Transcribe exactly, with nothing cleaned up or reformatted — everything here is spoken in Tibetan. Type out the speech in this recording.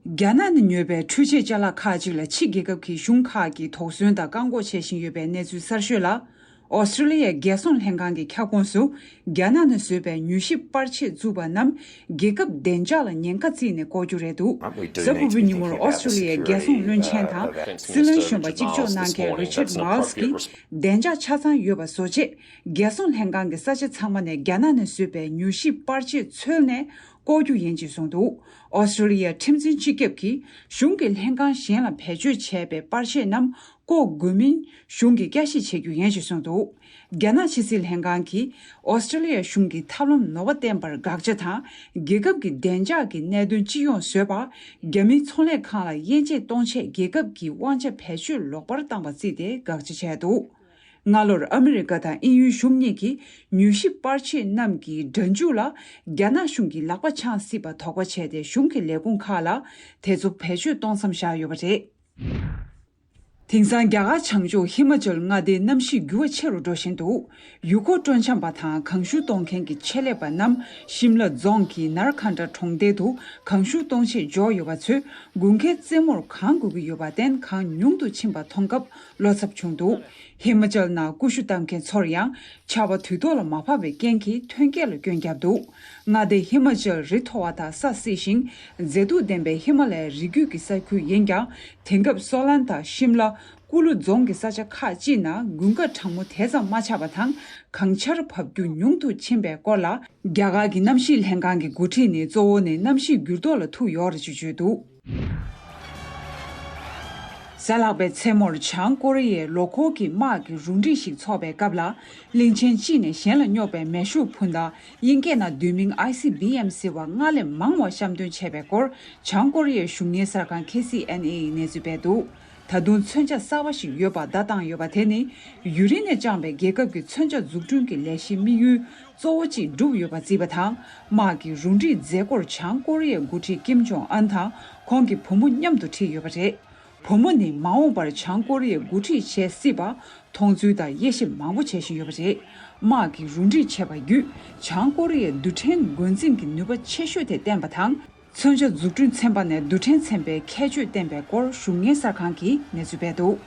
རྒྱ་ནག་ནས་ཉོས་པའི་འཕྲུལ་ཆས་ཅ་ལག་ཁག་ཅིག་ལ་ཕྱི་རྒྱལ་ཁབ་ཀྱི་གཞུང་ཁག་གིས་དོགས་ཟོན་དང་བཀག་འགོག་བྱེད་བཞིན་ཡོད་པའི་གནས་ཚུལ་གསར་ཤོས་ལ། ཨོ་སི་ཀྲི་ལི་ཡའི་རྒྱལ་སྲུང་ལྷན་ཁང་གི་ཁྱབ་ཁོངས་སུ། རྒྱ་ནག་ནས་བཟོས་པའི་མྱུལ་ཞིབ་པར་ཆས་བཙུགས་པ་རྣམས་རྒྱལ་ཁབ་བདེ་འཇགས་ལ་ཉེན་ཁ་བརྩིས་ནས་བཀོལ་རྒྱུ་རེད་འདུག་གཟའ་ཕུར་བུའི་ཉིན་མོར་ཨོ་སི་ཀྲི་ལི་ཡའི་རྒྱལ་སྲུང་བློན་ཆེན་དང་སྲིད་བློན་གཞོན་པ་གཅིག་ལྕོགས་གནང་མཁན་རི་ཆར་མཱལ་སི་གིས། བདེ་འཇགས་ཆ་ཚང་ཡོད་པ་བཟོ་ཆེད། རྒྱལ་སྲུང་ལྷན་ཁང་གི་ས་ཆ་ཚང་མ་ནས་རྒྱ་ནག་ནས་བཟོས་པའི་མྱུལ་ཞིབ་པར་ཆས་འཚོལ་ནས་བཀོལ་རྒྱུ་ཡིན་ཅེས་གསུངས་འདུག་ཨོ་སི་ཀྲི་ལི་ཡའི་ཁྲིམས་འཛིན་སྤྱི་ཁྱབ་ཀྱིས་གཞུང་གི་ལྷན་ཁང་གཞན་ལ་བེད་སྤྱོད་བྱས་པའི་པར་ཆས་རྣམས་བཀོག་དགོས་མིན་གཞུང་གིས་བསྐྱར་ཞིབ་བྱེད་རྒྱུ་ཡིན་ཞེས་གསུངས་འདུག་རྒྱ་ནག་ཕྱི་སྲིད་ལྷན་ཁང་གིས་ཨོ་སི་ཀྲི་ལི་ཡ་གཞུང་གིས་ཐབས་ལམ་ནོར་བ་བསྟེན་པར་དགག་བྱ་དང་། རྒྱལ་ཁབ་ཀྱི་བདེ་འཇགས་ཀྱི་གནད་དོན་སྤྱི་ཡོངས་བཟོས་པ། རྒྱ་མིའི་ཚོང་ལས་ཁང་ལ་དབྱེ་འབྱེད་གཏོང་ཆེད་རྒྱལ་ཁབ་ཀྱི་དབང་ཆ་བེད་སྤྱོད་ལོག་པར་བཏང་བ་བརྩིས་ཏེ་དགག་བྱ་བྱས་འདུག་སྔ་ལོར་ཨ་མི་རི་ཀ་དང་དབྱིན་ཡུལ་གཞུང་གཉིས་ཀྱིས་མྱུལ་ཞིབ་པར་ཆས་རྣམས་ཀྱི་སྒྲ་འཇུག་ལ་རྒྱ་ནག་གཞུང་གི་ལག་པ་འཆང་སྲིད་པ་དོགས་པ་བྱས་ཏེ། གཞུང་གི་ལས་ཁུངས་ཁག་ལ་དེ་ཚོ་བེད་སྤྱོད་གཏོང་མཚམས་བཞག་ཡོད་པ་རེད། དེང་སང་རྒྱ་གར་བྱང་ཕྱོགས་ཧི་མ་ཅལ་མངའ་སྡེའི་གནམ་གཤིས་འགྱུར་བ་ཆེ་རུ་འགྲོ་བཞིན་འདུག་ཡུལ་སྐོར་སྤྲོ་འཆམ་པ་དང་གངས་ཤུགས་གཏོང་མཁན་གྱི་ཆེད་ལས་པ་རྣམས་ཤིམ་ལ་རྫོང་གི་ནར་ཁན་ཏྲ་གྲོང་རྡལ་དུ་གངས་ཤུགས་གཏོང་ཆེད་འབྱོར་ཡོད་པ་ཚོས་དགུན་ཁའི་རྩེ་མོར་གངས་དགོས་ཀྱི་ཡོད་པར་བརྟེན། གངས་ཉུང་དུ་ཕྱིན་པ་མཐོང་སྐབས་བློ་འཚབ་བྱུང་འདུག་ཧི་མ་ཅལ་ནང་ཀུ་ཤུ་བཏབ་མཁན་ཚོར་ཡང་ཆར་པ་དུས་ཐོག་ལ་མ་བབས་པའི་རྐྱེན་གྱིས་ཐོན་སྐྱེད་ལ་སྐྱོན་བརྒྱབ་འདུག་མངའ་སྡེ་ཧི་མ་ཅལ་རི་མཐོ་བ་དང་ས་བསིལ་ཞིང་མཛེས་སྡུག་ལྡན་པའི་ཧི་མ་ལ་ཡའི་རི་རྒྱུད་ཀྱི་ས་ཁུལ་ཡིན་ཀྱང་། དེང་སྐབས་སོ་ལན་དང་ཤིམ་ལ། ཀུ་ལུ་རྫོང་གི་ས་ཆ་ཁག་ཅིག་ནང་དགུན་ཁ་གྲང་མོ་དེ་ཙམ་མ་ཆགས་པ་དང་། གངས་ཆར་བབས་རྒྱུ་ཉུང་དུ་ཕྱིན་པའི་སྐོར་ལ། རྒྱ་གར་གྱི་གནམ་གཤིས་ལྷན་ཁང་གི་འགོ་ཁྲིད་ནས་གཙོ་བོ་ནི་གནམ་གཤིས་འགྱུར་ལྡོག་ལ་ཐུག་ཡོད་རེད་ཅེས་བརྗོད་འདུག་གཟའ་ལྷག་པའི་མཚན་མོར་བྱང་ཀོ་རི་ཡའི་ལོ་འཁོར་གྱི་དམག་གི་རུ་སྒྲིག་ཞིག་འཚོགས་པའི་སྐབས་ལ། གླིང་ཆེན་གཅིག་ནས་གཞན་ལ་སྙོབ་པའི་མེ་ཤུགས་འཕུར་མདའ། དབྱིན་སྐད་ནང་བསྡུས་མིང་ཨའི་སི་བི་ཨེམ་ཟེར་བ་སྔར་ལས་མང་བ་བཤམས་སྟོན་བྱས་པའི་སྐོར། བྱང་ཀོ་རི་ཡའི་གཞུང་གཉེར་གསར་ཁང་ཁེ་སི་ཨེན་ཨེ་ཡིས་གནས་ཚུལ་སྤེལ་འདུག་ད་དུང་མཚོན་ཆ་གསར་པ་ཞིག་ཡོད་པར་བརྡ་བཏང་ཡོད་པ་དེ་ནི། ཡུན་རིང་ནས་བཅངས་པའི་རྒྱལ་ཁབ་ཀྱི་མཚོན་ཆ་འཛུགས་སྐྲུན་གྱི་ལས་གཞིའི་དམིགས་ཡུལ་གཙོ་བོ་གཅིག་འགྲུབ་ཡོད་པ་བརྩིས་པ་དང་། དམག་གི་རུ་སྒྲིག་མཛད་སྒོར་བྱང་ཀོ་རི་ཡའི་འགོ་ཁྲིད་ཀིམ་ཇོང་ཨན་དང་ཁོང་གི་བུ་མོ་མཉམ་དུ་ཁྲིད་ཡོད་པ་རེད། བུ་མོ་ནི་མ་འོངས་པར་བྱང་ཀོ་རི་ཡའི་འགོ་ཁྲིད་བྱེད་སྲིད་པ་མཐོང་ཚུལ་དང་དབྱེ་ཞིབ་མང་པོ་བྱེད་བཞིན་ཡོད་པ་རེད། དམག་གི་རུ་སྒྲིག་བྱས་པ་བརྒྱུད། བྱང་ཀོ་རི་ཡའི་རྡུལ་ཕྲན་འགོ་འཛིན་གྱི་ནུས་པ་ཆེ་ཤོས་དེ་བསྟན་པ་དང་། མཚོན་ཆ་འཛུགས་སྐྲུན་ཚན་པ་ནས་རྡུལ་ཕྲན་ཚན་པའི་ཁྱད་ཆོས་བསྟན་པའི་སྐོར་གཞུང་གཉེར་གསར་ཁང་གིས་གནས་ཚུལ་སྤེལ་འདུག